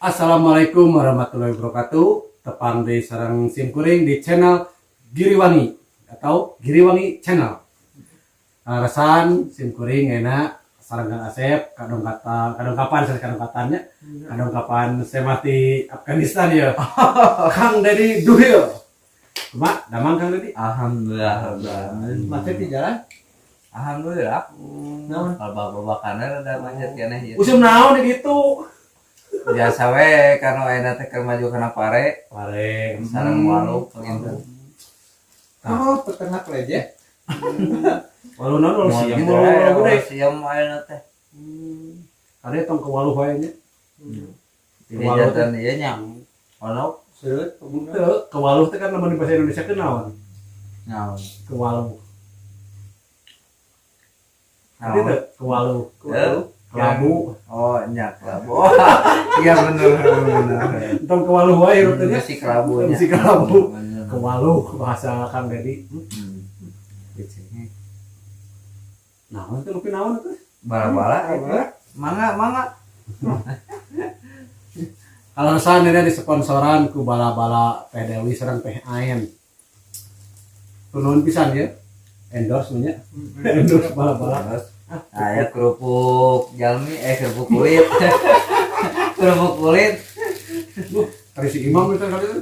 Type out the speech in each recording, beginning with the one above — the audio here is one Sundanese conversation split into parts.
Assalamualaikum warahmatullahi wabarakatuh. Tepang di sareng sim kuring di channel Giriwangi atau Giriwangi Channel. Alasan sim kuring enak sareng Kang Asep kadongkatan kadongkapan saya kadongkatannya kadongkapan saya mati Afghanistan ya. Kang Dedi Duhil. Kumaha damang, Kang Dedi? Alhamdulillah, alhamdulillah. Macet di jalan? Alhamdulillah. Naon? Kalau bapak-bapak ada macet keneh ieu. Usum naon gitu? Biasa we karena ayeuna teh keur maju kana pare Pare. Sareng waluh panginten. Oh, peternak leje. Waluh naon, waluh Moal siang gitu waluh we, waluh gede. waluh siam ayeuna teh. Ada tong ke waluh wae nya. Jadi Waluh jantan ieu nya. Ono Seureut pemunna. Teu, ke waluh teh kan lamun di bahasa Indonesia ke naon? Naon? Ke waluh. Nanti Naon? teu ke waluh. Teu. Kelabu. Oh, nya kelabu. Iya, bener bener. Entong ke waluh wae rutenya. Besi kelabu nya. Besi kelabu. Bener. Ke waluh bahasa Kang Dedi. Naon teh, ngopi naon teh? Bala-bala. Bala. Mangga, mangga. Alasan ini disponsoran ku bala-bala Teh Dewi sareng Teh Aen. Nuhun pisan ya. Endorse nya. Endorse bala-bala. Terus aya kerupuk jalmi, eh, kerupuk kulit. Kerupuk kulit. Dari si Imam itu kali itu.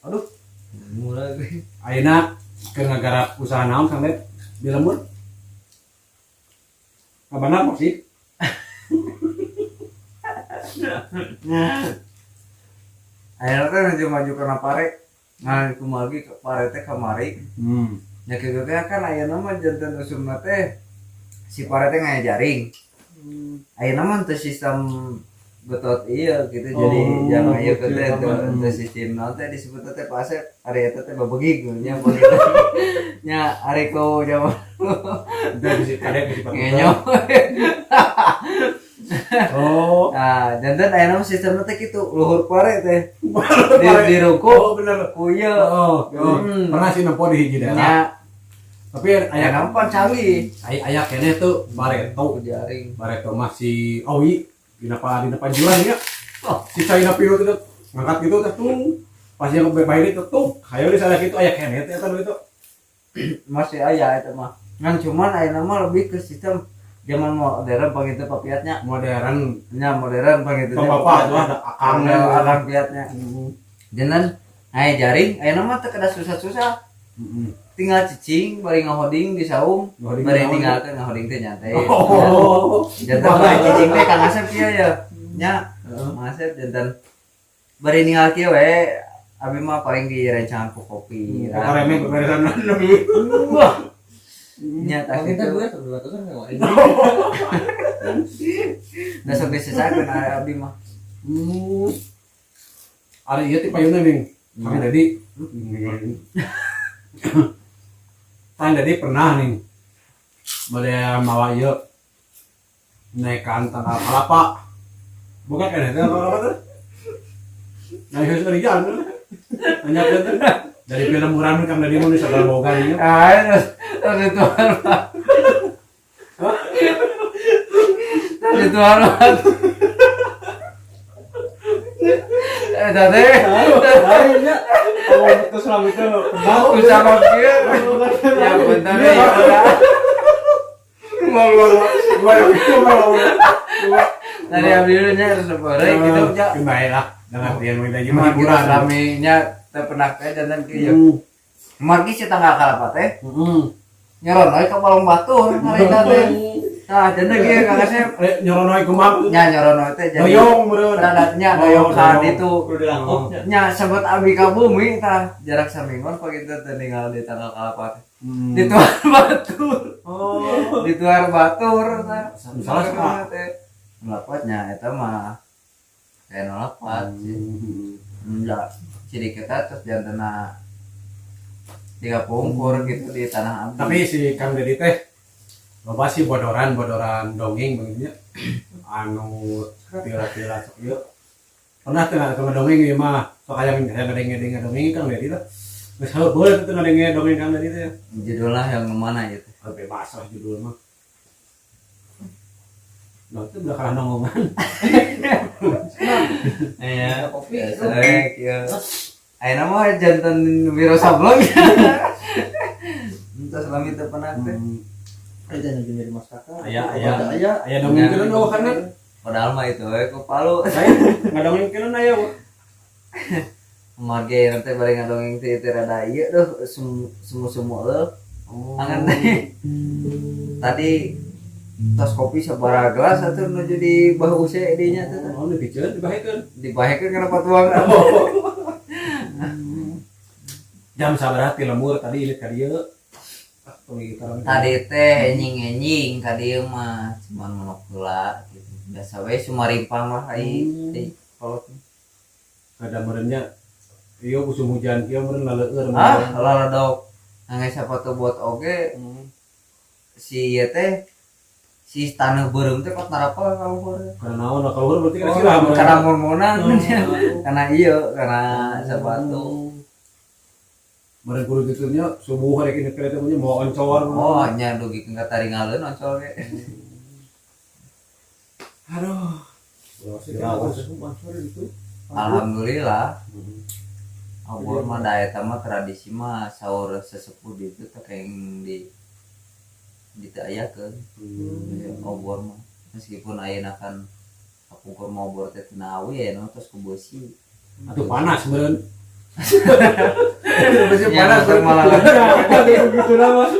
Aduh, Mulai. Ayeuna keur ngagarap usaha naon, Kang Ded? Di lembur? Ngabenar sih? Ayeuna teh nuju maju kana pare. Nah, kumargi ke pare teh kamari. Ya kitu teh kan ayeuna mah janten usumna teh si pare teh ngaya jaring. Ayeuna mah teu sistem betot iya gitu, jadi Oh, jangan ieu ke teh betul, teu aman. Teu sistem naon teh disebut teh pasep ari eta teh babegig nya begitu nya ari ku zaman. Udah bisa kadek bisa pakai. Ngenyo. Oh. Nah, janten ayeuna mah sistemna teh kitu, luhur pare teh di ruko Oh, bener. Ku ieu. Oh. Pernah sih nempo di hiji daerah. Nya. Tapi aya Ayeuna mah pan canggih. Aya aya keneh tuh bareto. Ku jaring. Bareto mah si Owi dina panjuran ya. Oh, si China Pino itu ngangkat gitu teh tung. Pas yang bahiri itu tuh, hayo di sana gitu aya keneh teh eta nu itu. Masih aya eta mah, ngan cuman ayeuna mah lebih ke sistem zaman modern pangitu papiatnya. Modern. Nya modern pangitu. Tong bapak tuh ada akangnya. Akang piatnya jangan aya jaring ayeuna mah teu kedah susah-susah, tinggal cicing bari ngahoding di saung. Ngahoding bari naon? Tinggalkeun ngahoding teh nyantai. Oh. Janten bari cicing teh Kang Asep kieu ya nya. Kang Asep janten bari ninggal kieu we, abi mah paling direncangan ku kopi. Pokoknya beberesan. Wah nya tah Kita kitu. gue sampai batasan nggak? Da sok disesakeun abi mah. Ari ieu ti payuna ning. Kang Dedi. Kang Dedi pernah nih. Bade mawa ieu naikkan tangkal kalapa. Bukan kan itu tangkal kalapa tuh? Nah, itu serian. Nanya teh dari film Muran Kang Dedi mau sagala boga nya. Ah, terus terus itu apa? Terus itu apa? Eh, tadi Lainnya oh, terus rambutnya tebal. Usah kieu. Ya bentar ya. Mau mau mau mau. Tadi abdi dulu nya harus beureui gitu nya. Baik lah, dengan dia minta Gimana gimana hiburan rame nya teu pernah teh janten kieu. Margi si tanggal kalapa teh nyoron we ka balong batur harita teh. Tah, janten kieu Kang Asep. Eh, nyoronoy kumaha? Nya nyorono teh jadi Doyong meureun. Radatnya Oh, doyong ka doyong. ditu. Kudu dilangkupnya. Nya sebut abi ka bumi tah jarak saminggon paginten teu ninggal di tanggal kalapa teh. Dituar batur. Oh. Dituar batur tah. Salah sih. Teh. Lapatnya eta mah kayak nolapat sih. Enggak. Ciri kita terus jantena tiga pungkur gitu di tanah abdi. Tapi si Kang Dedi teh loba sih bodoran-bodoran dongeng begini anu pila-pila sok ieu. Pernah teh ke dongeng ieu mah sok aya hayang ngadenge dongeng Kang Dedi teh. Geus heubeul teh ngadenge dongeng Kang Dedi teh. Judulnya yang mana itu? Oh, bebas lah judul mah. Nah, itu udah kalah nonggongan. Iya. Kopi. Biasa kieu. Ayeuna mah janten Wiro Sableng. Entos lami teu pernah teh. Aja nyari nyari masakan. Aya, aya. Aya. Aya dongengkeun euweuh kan? Padahal mah itu we ku palu. Saya ngadongengkeun aya. Marge nanti bari ngadongeng teh teh rada ieu duh semu-semu eueuh. Oh. Angan teh. Tadi tos kopi sabaraha gelas atuh nuju di bahu use dinya teh. Oh, dipiceun dibahekeun. Dibahekeun kana patuangan. Jam sabaraha ti lembur tadi ilit ka dieu? Ah, tong ieu tarang. Tadi teh enjing-enjing ka dieu mah cuman monok heula gitu. Biasa we sumarimpang lah ai teh kolot. Ada meureunnya ieu musim hujan kieu meureun laleueur. Ah, laladok. Ngangge sepatu bot oge si ieu teh si taneuh beureum teh kot narapal ka luhur. Karena naon ka luhur berarti kana sirah meureun. Karena mormonan, karena ieu karena sepatu. Meureun kudu kitu nya subuh rek ini kereta punya mau oncor. Oh, nya dugi ka taringaleun oncol ge. Aduh. Itu. Alhamdulillah. Obor mah da eta mah tradisi mah saur sesepuh di itu teh kayak di teu ayakeun. Obor mah meskipun ayeuna kan kapungkur mah obor teh tina awi aya tos ku beusi. Atuh panas meureun. Beusi panas malah. Begitu lama.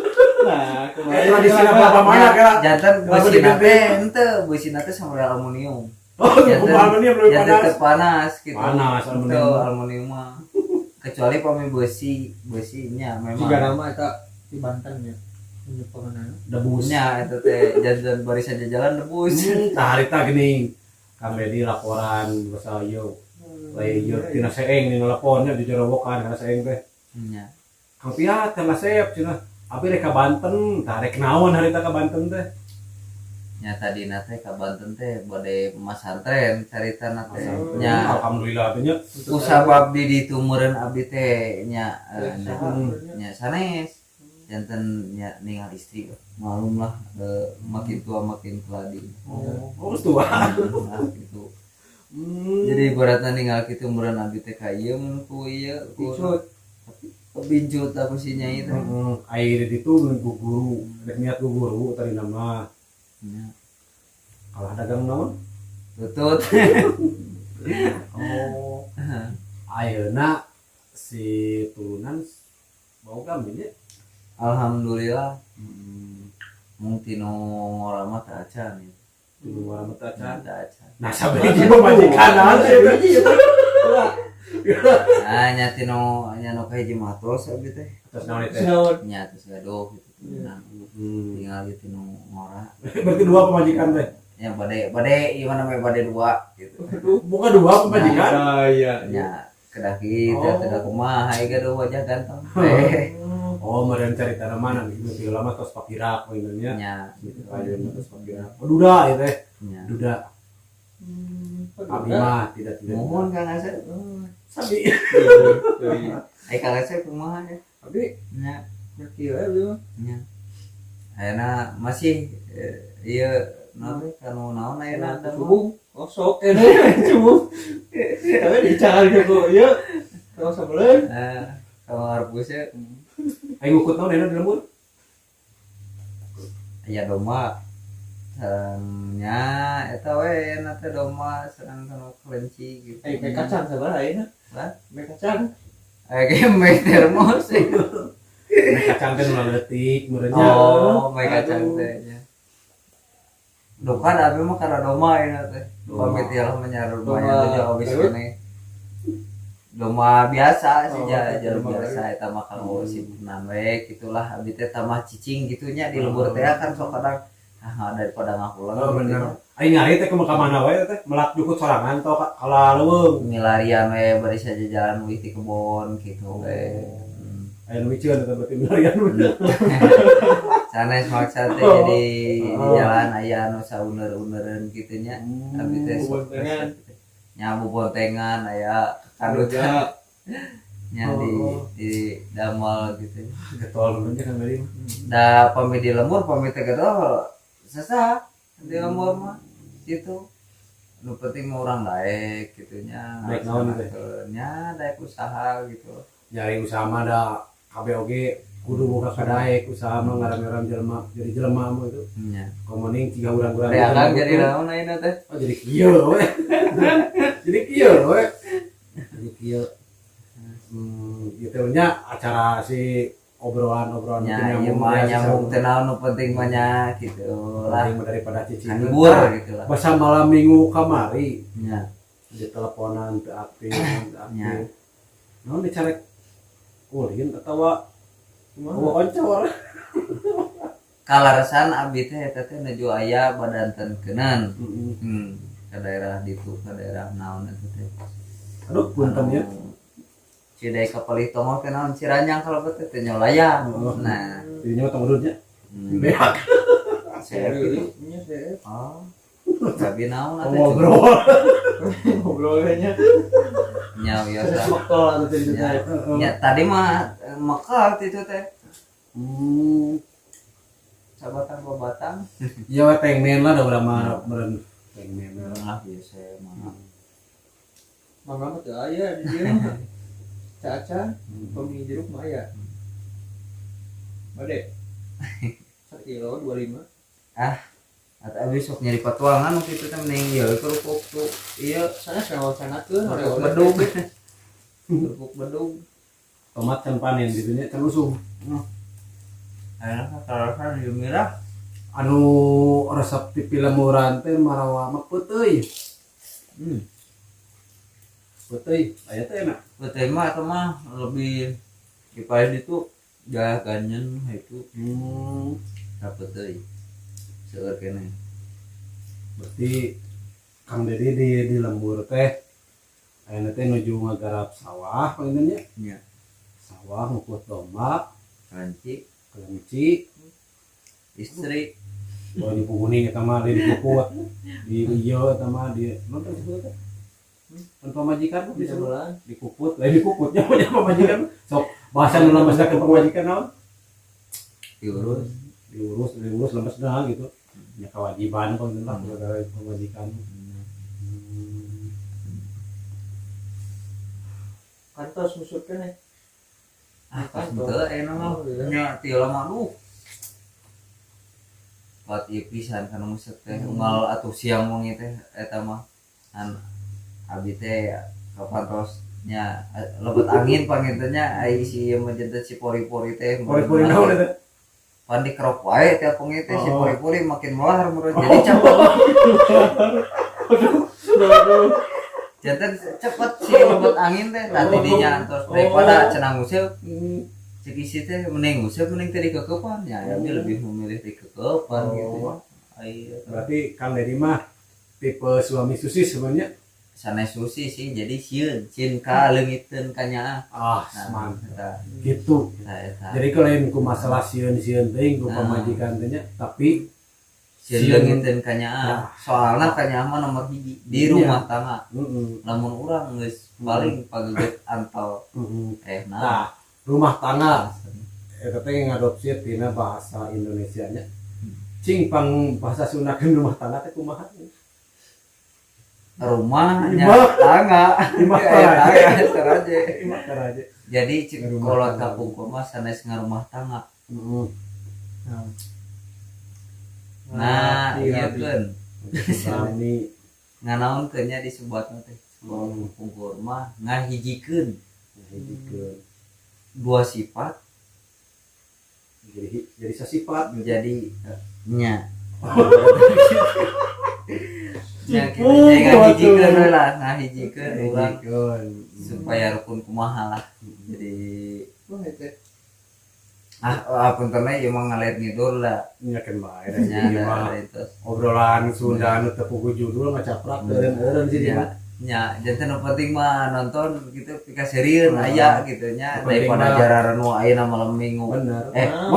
Nah, kemarin Tradisi apa mana kira? Janten Kenapa beusina diganti? teh henteu, beusina teh sampai aluminium. Oh, kumaha aluminium lebih Janten panas. teu panas gitu. Panas aluminium. Teu aluminium mah. Kecuali pami besi, besinya memang. Jika nama eta di Banten ya. Ini pengenaan. Debus. Nya eta teh janten barisan jajalan debus. Nah, harita gini. Kang Dedi laporan bahasa ieu. Lain ieu tina seeng ni nelponnya di Jorowokan kana seeng teh. Nya. Kang Piat teh Asep cenah. Abi rek ka Banten, tah rek naon harita ka Banten teh? Nya tadina teh ka Banten teh bade masantren caritana teh. Nya Alhamdulillah teh nya. kusabab di ditu meureun abdi teh nya nya, nya sanes janten nya ningal istri malum lah, makin tua makin keladi. Oh, geus tua. Nah, gitu. Jadi ibaratnya ningal kitu meureun abdi teh ka ieu mun ku ieu ku Picut. kebincut aku si nyai teh. Heeh, air itu mun ku guru, rek niat ku guru tadi nama. Nya. Kalah dagang naon? Tutut. Oh. Ayeuna si turunan boga nya. Alhamdulillah. Mung tinu ngora mah teu acan ya. Tinu ngora mah teu acan. Teu acan. Nah, sabaraha pamajikan sih. Nah, nya tinu nya nu kahiji mah tos abdi teh. Terus naon teh? Nya tos gaduh gitu. Nah, tinggal gitu tinu ngora. Berarti dua pemajikan teh. Ya bade bade ieu mah namanya bade dua gitu. Bukan dua pemajikan. Nah, iya. Nya kedah kitu teh kumaha ieu gaduh wajah ganteng. Teh. Oh, meureun cari tanaman gitu ti lama tos papirak nya. Nya gitu. Ayeuna tos papirak. Oh, duda ieu teh. Nya. Duda. Abi mah tidak tidak. Mohon Kang Asep. Sabi. Ai Kang Asep kumaha ya? Abi Nya. nya kieu we mah. Nya. Ayeuna masih ieu naon teh kanu naon ayeuna ada mah? Subuh kosok subuh. Tapi dicari ku ieu. Kalau sabeleun. Kalau harbusnya Aing ngukut naon ayeuna di lembur? Aya domba. Sareng nya eta we ayeuna teh domba sareng kanu kelinci gitu. Eh, mie kacang sabaraha ayeuna? Hah? Mie kacang. Eh, ge mie termos. Mie kacang teh nu leutik meureun nya. Oh, mie kacang teh nya. Duh kan abi mah karena domba ayeuna teh. Pamit ya lah menyarur Domba banyak tuh jauh habis Garut? kene. Domba biasa sih Oh, jalur domba biasa eta mah kanggo simpenan we gitulah abi teh tambah cicing gitunya di lembur teh kan sok kadang ah daripada ngahulang Oh, gitu bener. nya. Aing nyari teh ke mana wae teh melak jukut sorangan tau kala leuweung. Milarian we bari saja jalan wih di kebon gitu we. Aya nu miceun eta berarti milarian bener. Sanes maksa teh Oh. jadi di Oh. jalan aya anu sauneur-uneureun kitu nya. Abi teh sok Bubontengan. nya bubontengan aya kadutan nya di Oh. di damel gitu. Getol bener kan tadi. Da pami di lembur pami teh getol sesah di lembur mah. Gitu nu penting mah urang daek gitu nya. Daek naon teh? Nya daek usaha gitu. Nyari usaha mah da kabeh oge kudu boga kadaek usaha mah, ngaram-ngaram jelema jadi jelema mah itu. Nya. Komoning tiga urang-urang. Reagan jadi naon ayeuna teh? Oh, jadi kieu we, jadi kieu we, jadi kieu. Gitu nya acara si obrolan-obrolan. Nya ieu mah nyambung teh naon, nu penting mah nya gitu lah. Penting mah daripada cicing. Ngibur gitu lah. Bahasa malam minggu kamari di teleponan teu aktif, teu aktif. Naon dicarek ulin atawa Kumaha? bawa oncor? Kalaresan abi teh eta teh nuju aya badantenkeunana. Ke daerah ditu, ke daerah naon eta teh? Aduh, punten ya. Cidai ka palih tonggoh teh naon, Ciranyang kalau teh teh nyolayang. Oh. Nah, Dirinya mah tong udutnya beak. Saya gitu. Nya saya Oh. Tapi naon atuh? Ngobrol. Ngobrolnya. Nya biasa. Mekol atau jadi Ya. teh. Ya tadi mah mekal itu teh. Sabatang babatang. Ya we tengnen lah, da urang mah meureun tengnen lah. Lah biasa mah. Mangga mah teu aya di dieu mah. Caca, pemi jeruk mah aya. Bade. Sakilo 25. Atau abis sok nyari patuangan waktu itu teh mending ieu kerupuk tuh. Iya, Sana sana sanakeun. Kerupuk bedug. Kerupuk bedug. Tomat can panen gitu nya, can usum. Ayeuna kalaresan di mirah. Anu resep ti pilemuran teh marawa mah peuteuy. Peuteuy aya teh enak. Betul mah atau mah lebih di pahit itu gaya ganyen itu dapet euy. Seueur keneh. Berarti Kang Dedi di lembur teh ayeuna teh nuju ngagarap sawah panginten nya? Nya. Sawah, ngukut domba, Kelenci, kelenci, istri. Oh, di puguning eta mah, di dikuku di ieu eta mah, di naon teh disebut teh? Pan pamajikan mah Bisa disebut bulan. Dikukut, lain dikukutnya punya pamajikan. Sok bahasa nu lemesna pamajikan naon? Diurus. Diurus, diurus lemesna gitu. Nya kewajiban panginten lah sebagai pamajikan. Kantos ngusut keneh. Ah, pas Kantos. henteu ayeuna mah. Oh, iya. Nya ti lama duh. Pat ieu pisan kana ngusut teh unggal atuh siang wengi teh eta mah. An abi teh kapantos nya lebet angin panginten nya, ai si ieu mah janten si pori-pori teh. Pori-pori naon eta? Pan dikerok wae tiap wengi teh si Oh. pori-pori makin melar meureun, jadi cepet. Aduh. Janten cepet si lebet angin teh tadi dinya antos daripada cenah nguseup. Cek isi teh mending nguseup mending teh dikekepan ya, abi lebih memilih dikekepan gitu. Ai eta. Berarti Kang Dedi mah tipe suami susi sebenarnya. Sanes susi sih, jadi sieun sieun ka leungiteun ka nyaah. Ah, Nah, mantap. eta. Gitu. Eta eta. Jadi kalau lain ku masalah sieun-sieun teuing ku Nah. pamajikan teh nya, tapi sieun sieun. leungiteun ka nyaah. Nah. Soalna ka nyaah mah nomor hiji di Iya. rumah tangga. Lamun urang geus paling pageget antal nah. Nah, rumah tangga eta teh ngadopsi tina bahasa Indonesia nya. Cing pang bahasa Sundakeun rumah tangga teh kumaha? Rumah nya Imah. tangga. Imah Eh, taraje. tangga taraje. Imah taraje. Jadi cik Ngarumah kolot tangga. kapungkur mah sanes ngarumah tangga. Nah, iya kan. Sami. Nganaonkeun nya disebutna teh. Kolot kapungkur mah ngahijikeun Ngahijikeun. Dua sifat Jadi sasifat. Menjadi nya. Nya gitu. Cipu, Jadi ngahijikeun atuh. we lah, ngahijikeun urang Ngahijikeun. supaya rukun kumaha lah. Jadi Wah, itu. ah, ah punten ieu mah ngalet ngidur lah. Nya keun bae da Nya ieu mah. da itu. Obrolan Sunda anu teu puguh judul ngacaprak eureun-eureun sih Nya, mah. nya janten nu penting mah nonton gitu pikaseurieun aya gitu nya Nu penting daripada mah- jarareun ayeuna malam Minggu. Bener. Eh, Ah.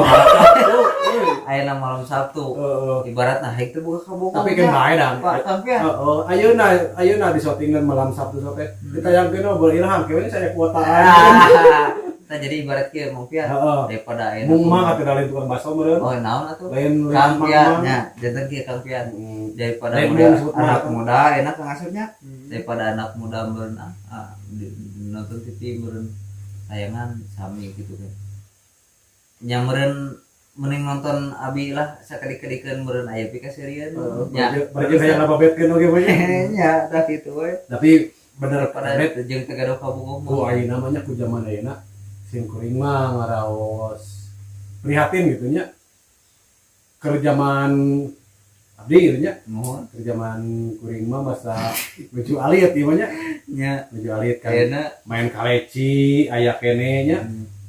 ayeuna malam Sabtu. Ibaratna haik teh boga kabogoh. Tapi keun bae dah. Pak Kampian. Heeh, ayeuna ayeuna di syutingan malam Sabtu sore. Ditayangkeun mah boleh ilham, kayaknya saya kuotaan. Ah, Tah, jadi ibarat kieu, Mang Pian, daripada aya Mung mah kata lain tukang bakso meureun. Oh, naon atuh? Lain lain. Kang Pian Mang. Nya, janten kieu, Kang Pian. Daripada Lain muda, mung sebut mah. Anak muda enak Kang Asupnya, daripada anak muda meureun nonton TV meureun tayangan sami gitu kan. Nya meureun mending nonton abi lah sakedik-kedikeun, meureun aya pikaseurieun nya. Berarti hayang ngababetkeun oge mah nya. Nya tah kitu we. Tapi bener pada pada jeung teu gaduh kabogoh ku mah. Ayeuna mah nya, ku zaman ayeuna sim kuring mah ngaraos prihatin gitu nya. Keur zaman abdi gitu nya. Mohon. Keur zaman kuring mah masa nuju alit ieu mah nya. Nya. Nuju alit kan ayeuna main kaleci aya kene nya.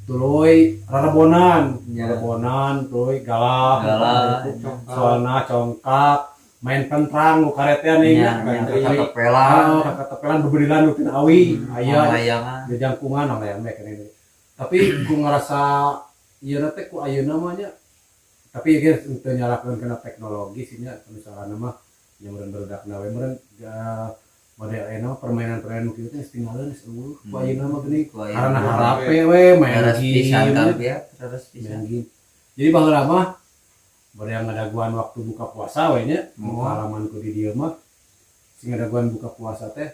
Tuluy rarebonan, rarebonan tuluy galah, Galah. gitu. Soalna congkak, main pentrang nu karetean nih nya nya, nya kakatepelan. Ah, kakatepelan, bebedilan nu tina awi, aya layangan. Jajangkungan layang we kene. Tapi ku ngerasa ieu teh ku ayeuna mah nya, tapi ieu teu nyalahkeun kana teknologi sih nya, misalnya mah nya meureun barudakna we meureun model ayeuna mah permainan-permainan nu kieu teh geus tinggalin, geus euweuh ku ayeuna mah geuning. Ku ayeuna. Karena harape we main Leres pisan game Kang nya. Pian, leres pisan. Main game. Jadi baheula mah bade yang ngadaguan waktu buka puasa we nya, pengalamanku di dieu mah sing ngadaguan buka puasa teh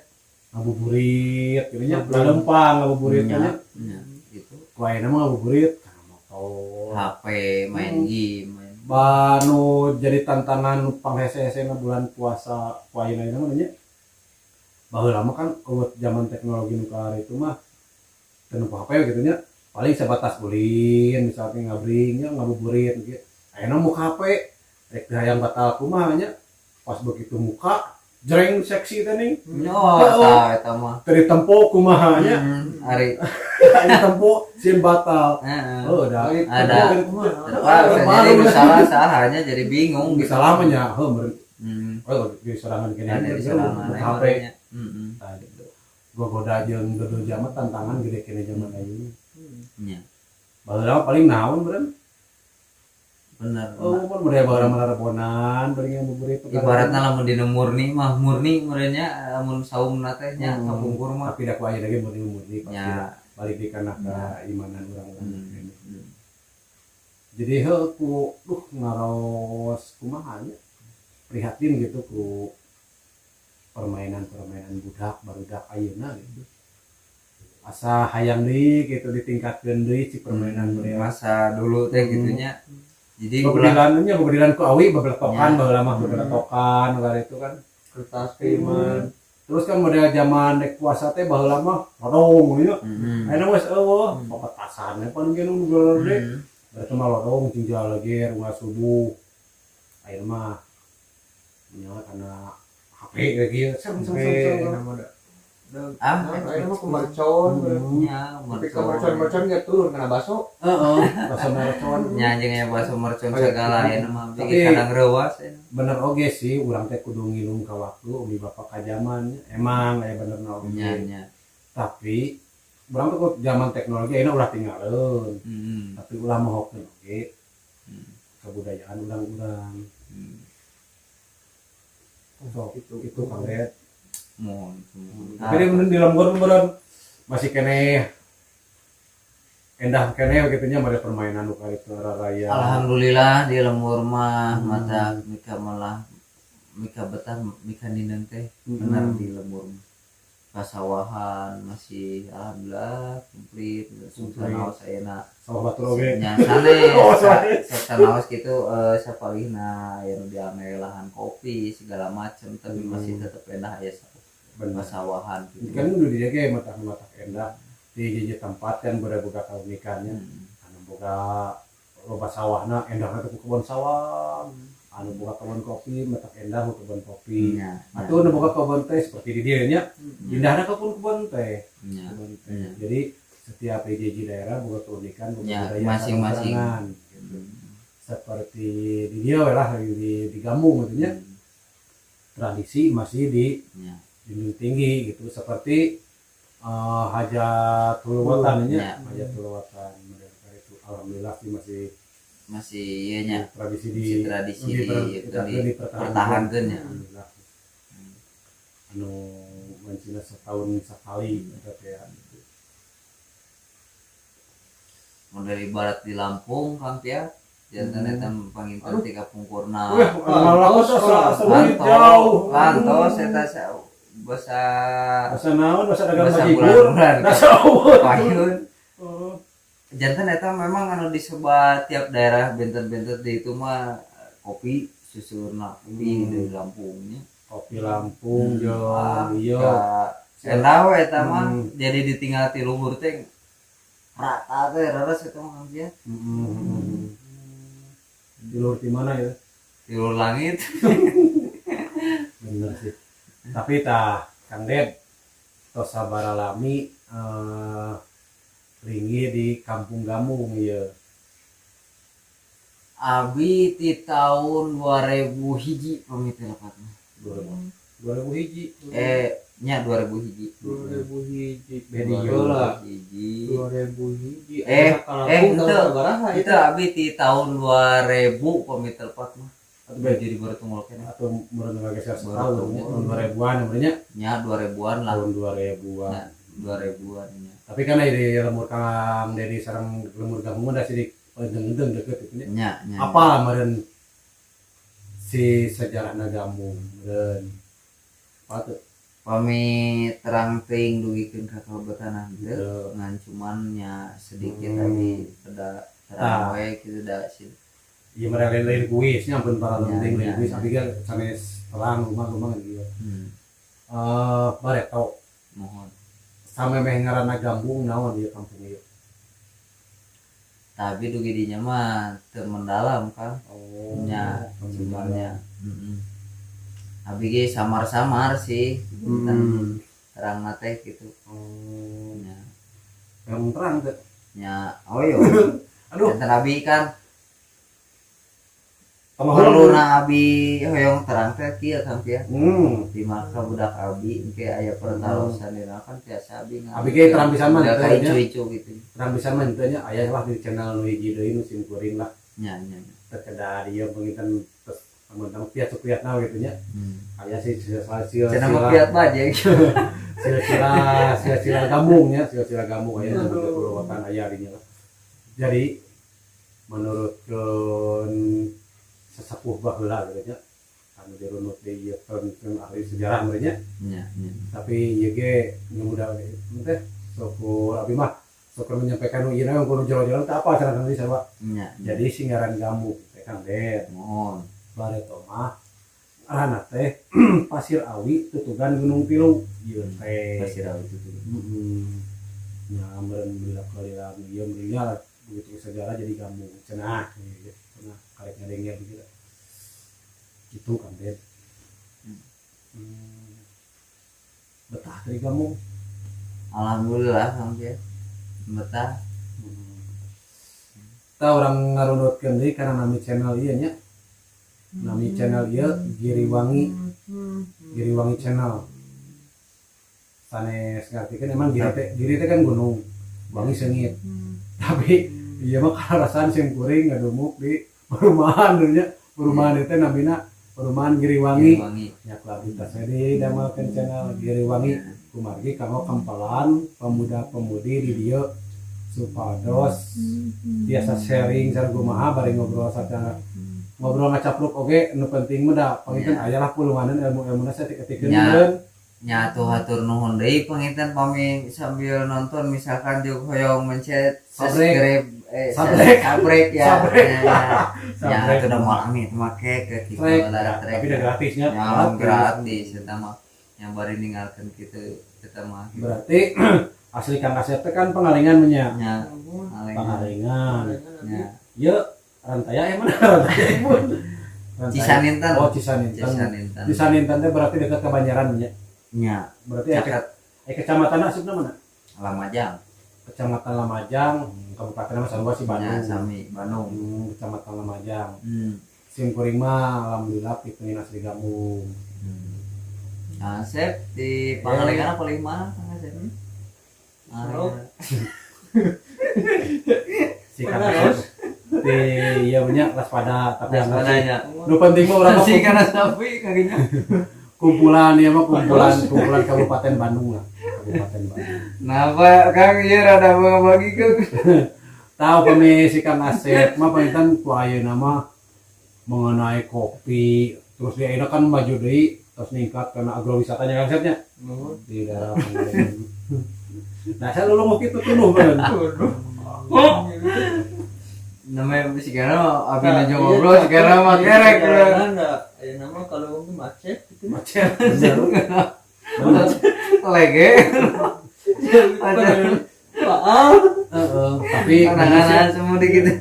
ngabuburit gitu nya, lalempang ngabuburit Nya, nya. Nya gitu. Ku ayeuna mah ngabuburit kana motor. HP main game, main Banu jadi tantangan nu panghese-hesena bulan puasa ku ayeuna mah nya. Baheula mah kan euweuh zaman teknologi nu kamari itu mah, teu nempo HP gitu nya, paling sebatas ulin misalnya ngabring nya, ngabuburit gitu. Ayeuna muka HP rek teu hayang batal kumaha nya, pas begitu muka jreng seksi teh ning. Oh, tah eta mah. Teu ditempo kumaha nya. Ari Teu ditempo sieun batal. Heeh. Oh, da. Ada. Wah, bisa jadi nu salah sahanya, jadi bingung gitu. Bisa lamanya heuh meureun. Oh, di sorangan kene. Ada di sorangan muka HP. nya. Heeh. Tah, gitu. Gogoda jeung dodo mah tantangan gede kene zaman ayeuna. Nya. Baheula mah paling naon meureun? Bener. Oh, mun budaya baheula mah rarebonan, bari ngabuburit. Ibaratna lamun dina murni mah murni meureun nya, lamun saumna teh nya kapungkur mah. Tapi da ku aya lagi murni-murni pasti Nya. Balik di kana keimanan urang-urang. Jadi heuh ku duh ngaros kumaha nya, prihatin gitu ku permainan-permainan budak barudak ayeuna gitu. Asa hayang deui gitu ditingkatkeun deui si permainan budaya. Masa dulu teh gitu nya. Jadi ulah Bebedilan nya, bebedilan ku awi, bebeletokan baheula mah, bebeletokan itu kan. Kertas iman. Terus kan model zaman dek puasa teh baheula mah lodong nya. Ayeuna geus euweuh, pepetasan pan ge nu gede. Berarti mah lodong tinggal lagi rumah subuh. Ayeuna mah nya karena HP lagi sem sem sem sem. Ah, Nah, ini mah ke mercon. Nya. Tapi ke mercon-mercon nggak turun kena bakso. Heeh, bakso mercon. Nya jeung aya bakso mercon Oh, iya. segala aya mah Tapi- bikin kadang reuas aya. Bener oge sih, urang teh kudu ngilung ka waktu umi bapak ka zaman emang aya bener na oge. Nya nya. Tapi urang tuh zaman teknologi ayeuna ulah tinggalin, tapi ulah mohokeun oge kebudayaan urang-urang. So, itu Kang Ded. Mohon. Mohon. Tapi dia bener di lembur meureun masih keneh endah keneh gitu nya pada permainan nu itu raya. Alhamdulillah di lembur mah mata mika malah mika betah mika nineng teh bener di lembur mah. Pasawahan masih alhamdulillah komplit. Komplit. Sanaos ayeuna Sawah batur oge. Nya sanes. Oh, sanes. Sanaos gitu sapalihna aya nu diambil lahan kopi segala macam, tapi masih tetep endah aya pasawahan gitu. Kan udah dia ge mata-mata endah di hiji tempat kan boga kaunikannya. Anu boga loba sawahna endahna teh ku kebon sawah. Anu boga kebon kopi matak endah ku kebon kopi. Atau anu boga kebon teh seperti di dieu nya, indahna ka kebon teh. Kebon teh. Jadi setiap hiji daerah boga keunikan, boga budaya masing-masing. sarangan, gitu. Seperti di dieu we lah di Gambung gitu nya. Tradisi masih di junjung tinggi gitu, seperti hajat huluwatan nya, hajat huluwatan mereka itu alhamdulillah sih masih Masih iya nya. Tradisi di Masih tradisi di dipertahankan. Dipertahankeun nya. Alhamdulillah anu mancina setahun sekali eta teh ya, gitu. Model ibarat di Lampung, Kang Tia, janten eta panginten Aduh. ti kapungkurna. Wah, malah asa Kantos, jauh. Kantos eta basa Bahasa naon, bahasa dagang Bahasa bajigur. bulan-bulan. Bahasa eueuh. Payun. Oh. Janten eta memang anu disebat tiap daerah benten-benten di itu mah kopi susurna kopi dari Lampungnya. Kopi Lampung jeung Ah, iya. Enak we eta mah, jadi ditinggal ti luhur teh rata teh raras eta mah, Kang Tia. Heeh. Di luhur di mana ya? Di luhur langit. Bener sih. Tapi tah, Kang Ded, tos sabaraha lami linggih di Kampung Gambung ieu? Abi ti tahun 2000 hiji pamit lepatna. 2000 2000 hiji. Eh, nya 2000 hiji. 2000 hiji. Bedi Heula. Hiji. 2000 hiji. Eh, Tahun henteu. sabaraha Itu abi ti tahun 2000 pamit lepat mah. Atau beda Jadi baru tunggal keneh. Atau meureun ngageser Baru setahun nya, tunggal. tahun 2000-an meureun nya. Nya 2000-an lah. Tahun 2000-an. Nah, 2000-an nya. Tapi kan di lembur Kang Dedi sareng lembur Gambung da sidik endeng-endeng deket itu nya. Nya, nya. Apa meureun si sejarahna Gambung meureun? Apa tuh? Pami terang teuing dugikeun ka kalebetanan teu, Gitu. ngan cuman nya sedikit abi pada terang Tah. we kitu da sih. Iya, mereka lain-lain kuis nya ampun para Ya, penting lain ya, kuis ya. abi kan sanes terang rumah-rumah gitu. Eh, bareto Mohon. Samemeh ngaranna Gambung naon ieu kampung ieu? Tapi dugi dinya mah teu mendalam, Kang. Oh. Nya, cuman nya. Heeh. Abi ge samar-samar sih, terang teh gitu. Oh. Nya. Yang terang teh. Nya, oh yo. Aduh. Janten abi kan Pamahulan. perlu abi hoyong terang teh kieu, Kang Pia. Di maka budak abi engke aya pertarosan dina kan tiasa abi. Abi ge terang pisan mah Udah teh, ka nya. icu-icu gitu. Terang pisan mah henteu nya, aya lah di channel nu hiji deui nu sim kuring lah. Nya nya nya. Terkedah dia penginten terus tentang piat supiatna gitu nya. Aya sih silsilah. Cenah mah piat bajek. Silsilah silsilah gambung nya, silsilah gambung aya 30 aya dinya lah. Jadi menurut sesepuh baheula gitu nya anu dirunut di ieu ahli sejarah meureun nya. Nya nya. Tapi ieu ge nu muda teh syukur abi mah syukur menyampaikan nu ieu na kudu jero-jero teh apa cara nanti sarua. Nya nya. Jadi singaran gambung teh, Kang Den, Mohon. bareto mah ngaranna teh Pasir Awi tutugan Gunung Tilu ieu teh. Pasir Awi itu tuh. Heeh. Nya meureun bila kalila ieu meureun nya begitu sejarah jadi gambung cenah gitu. Cenah karek ngadengnya begitu. Itu Kang Den. Betah dari gambung? Alhamdulillah, Kang Pia. Betah. Kita urang ngarunutkeun deui karena nami channel ieu nya. Nami channel ieu Giriwangi, Giriwangi Channel. Sanes ngartikeun emang Giri teh, Giri teh kan gunung, wangi seungit. Tapi ieu mah karasaan sim kuring ngadumuk di perumahan nya. Perumahan itu namina Perumahan Giriwangi. Giriwangi. Nya kualitas di damelkeun channel Giriwangi kumargi kanggo kempelan pemuda-pemudi di dieu supados biasa sharing sareng kumaha bari ngobrol sacara ngobrol ngacapruk oge nu penting mah da panginten Ya. aya lah pulunganan ilmu-ilmuna saeutik-eutikeun Ya. meureun. Nya tuh, hatur nuhun deui panginten pami sambil nonton misalkan jeung hoyong mencet Sabrek. subscribe, eh, Sabrek. sabrek ya. Sabrek. Ya, ya. Ya Sabrek. itu udah mau amit make ke gitu Trek. lah, Ya, trek. tapi udah gratisnya. Ya, gratis eta mah yang bari ninggalkeun kitu kita mah. Berarti asli Kang Asep teh kan Pangalengan nya. Nya. Pangalengan. Nya. Ye, Rantaya eh mana Rantaya pun? Rantaya. Cisaninten. Oh, Cisaninten. Cisaninten. Cisaninten teh berarti dekat ke Banjaran nya. Nya. Berarti Caket. Kecamatan asupna mana? Lamajang. Kecamatan Lamajang, Kabupaten mah sarua si Nya. Bandung. Sami Bandung. Kecamatan Lamajang. Sim kuring mah alhamdulillah pituin asli Gambung. Asep di Pangalengan apa paling mana Kang Asep? Halo. Si Kang Asep di iya punya Laspada tapi yang Laspadanya. nu penting mah urang mah Sih karena sapi kakinya. Kumpulan ya mah kumpulan kumpulan Kabupaten Bandung lah, Kabupaten Bandung. Kenapa Kang, iya rada bagi Kang. Tahu pami si Kang Asep mah panginten ku ayeuna mah mengenai kopi, terus di ayeuna kan maju deui, terus ningkat karena agrowisatanya, Kang Asepnya, di daerah Pangalengan. Nah, saya lulung kitu tunuh bener. Namanya si karena abi nuju ngobrol si karena mah kerek. Ayeuna mah kalau mungkin macet gitu. Macet. Bener. Bener. Lege. Maaf. Heeh, tapi Anak-anak semua di gitu.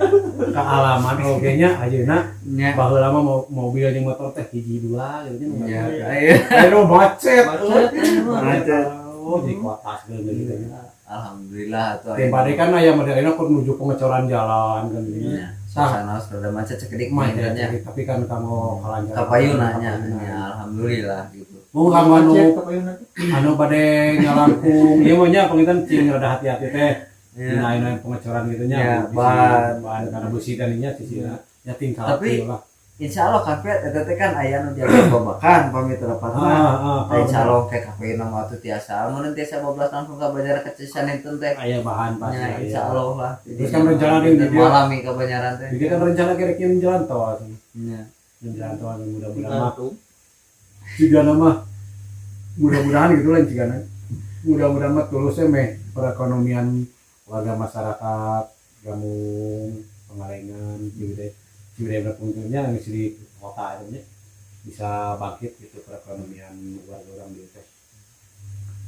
Kealaman oge nya ayeuna. Nya. Baheula mah mobil jeung motor teh hiji dua gitu nya. Ya, ayo. Ayeuna mah macet. Macet, ayeuna mah. Macet. Oh, jadi kota segala gitu nya. Alhamdulillah atuh. Tim pade kan aya model ayeuna kur nuju pengecoran jalan kan gitu. Nya, suasana rada macet sakedik. Macet, nya. Tapi kan kamu kalancar. Kapayuna nya. Ya, alhamdulillah gitu. Mau kamu anu Macet kapayuna teh. Anu bade ngalangkung ieu mah nya panginten cing rada hati-hati teh. Ya. Dina ayeuna pengecoran gitu nya. Ya, Bisi- ban. Ban karena besi kan nya sisina nya tinggal Tapi- lah. Insya Allah kan Pet, eta teh kan aya nu dianggap babakan pami teu lepat mah. Ah. Ai calon kayak kapayuna mah atuh tiasa. Mun tiasa bablas langsung ka Banjar ke Cisaninten teh. Aya bahan pasti Ya, aya. insya Allah lah. Terus kan rencana di dia- Malami ke Banjaran teh. Jadi kan rencana kira-kira jalan tol. Nya. Jalan tol mudah-mudahan mah Gantung. jika mah mudah-mudahan gitu lah jika mudah-mudahan mah tulusnya meh perekonomian warga masyarakat Gamung, Pangalengan, Ciwidey, Ciwidey berfungsinya yang di kota itu nya bisa bangkit gitu perekonomian warga orang di teh.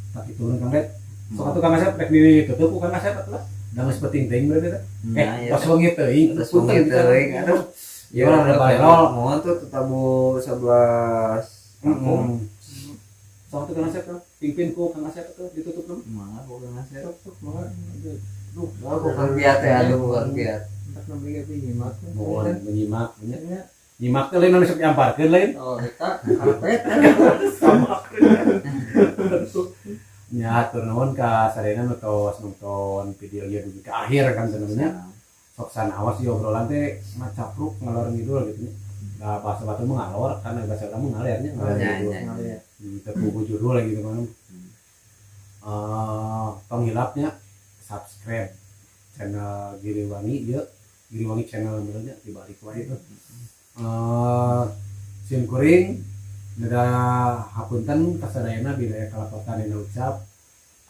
Tapi turun Kang Ded, sok atuh Kang Asep rek ditutup ku Kang Asep atuh lah. Da geus penting teuing berarti teh. Eh, Nah, ya. tos wengi teuing. Tos wengi teuing, aduh. Ya, ada balelol. Mohon tuh tabu 11 kampung. Sok atuh Kang Asep tuh, pimpin ku Kang Asep tuh ditutup dulu. Mangga ku Kang Asep. Sok sok mangga. Duh, Oh, ku Kang Piat teh, aduh ku Kang Piat. Entak nembe ge nyimak. Mohon menyimak nya. Nya. Nyimak teh lain anu sok diamparkeun lain. Oh, eta karpet. Ya, hatur nuhun ka sadayana nu tos nonton video ieu dugi ka akhir kan sebenarnya. Sok sanaos ieu obrolan teh ngacapruk ngalor ngidul gitu nya. Nah, bahasa batu mah ngalor karena bahasa urang mah ngaler nya, ngaler Nya, ngidul. nya. Teu puguh judul lagi gitu kan. Eh, tong hilapnya subscribe channel Giriwangi ieu, Giriwangi channel benernya dibalik wae itu. Eh, sim kuring neda hapunten kasadayana bila aya kalepatan dina ucap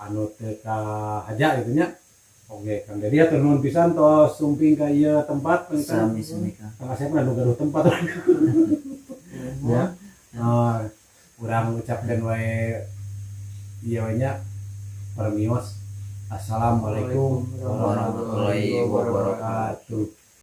anu teu kahaja gitu nya. Oke, Kang Dedi hatur nuhun pisan tos sumping ka ieu tempat panginten. Sami-sami Kang. Kang Asep mah nu gaduh tempat. Ya. Eh, urang ucapkeun wae ieu we nya permios. Assalamualaikum warahmatullahi wabarakatuh. wabarakatuh.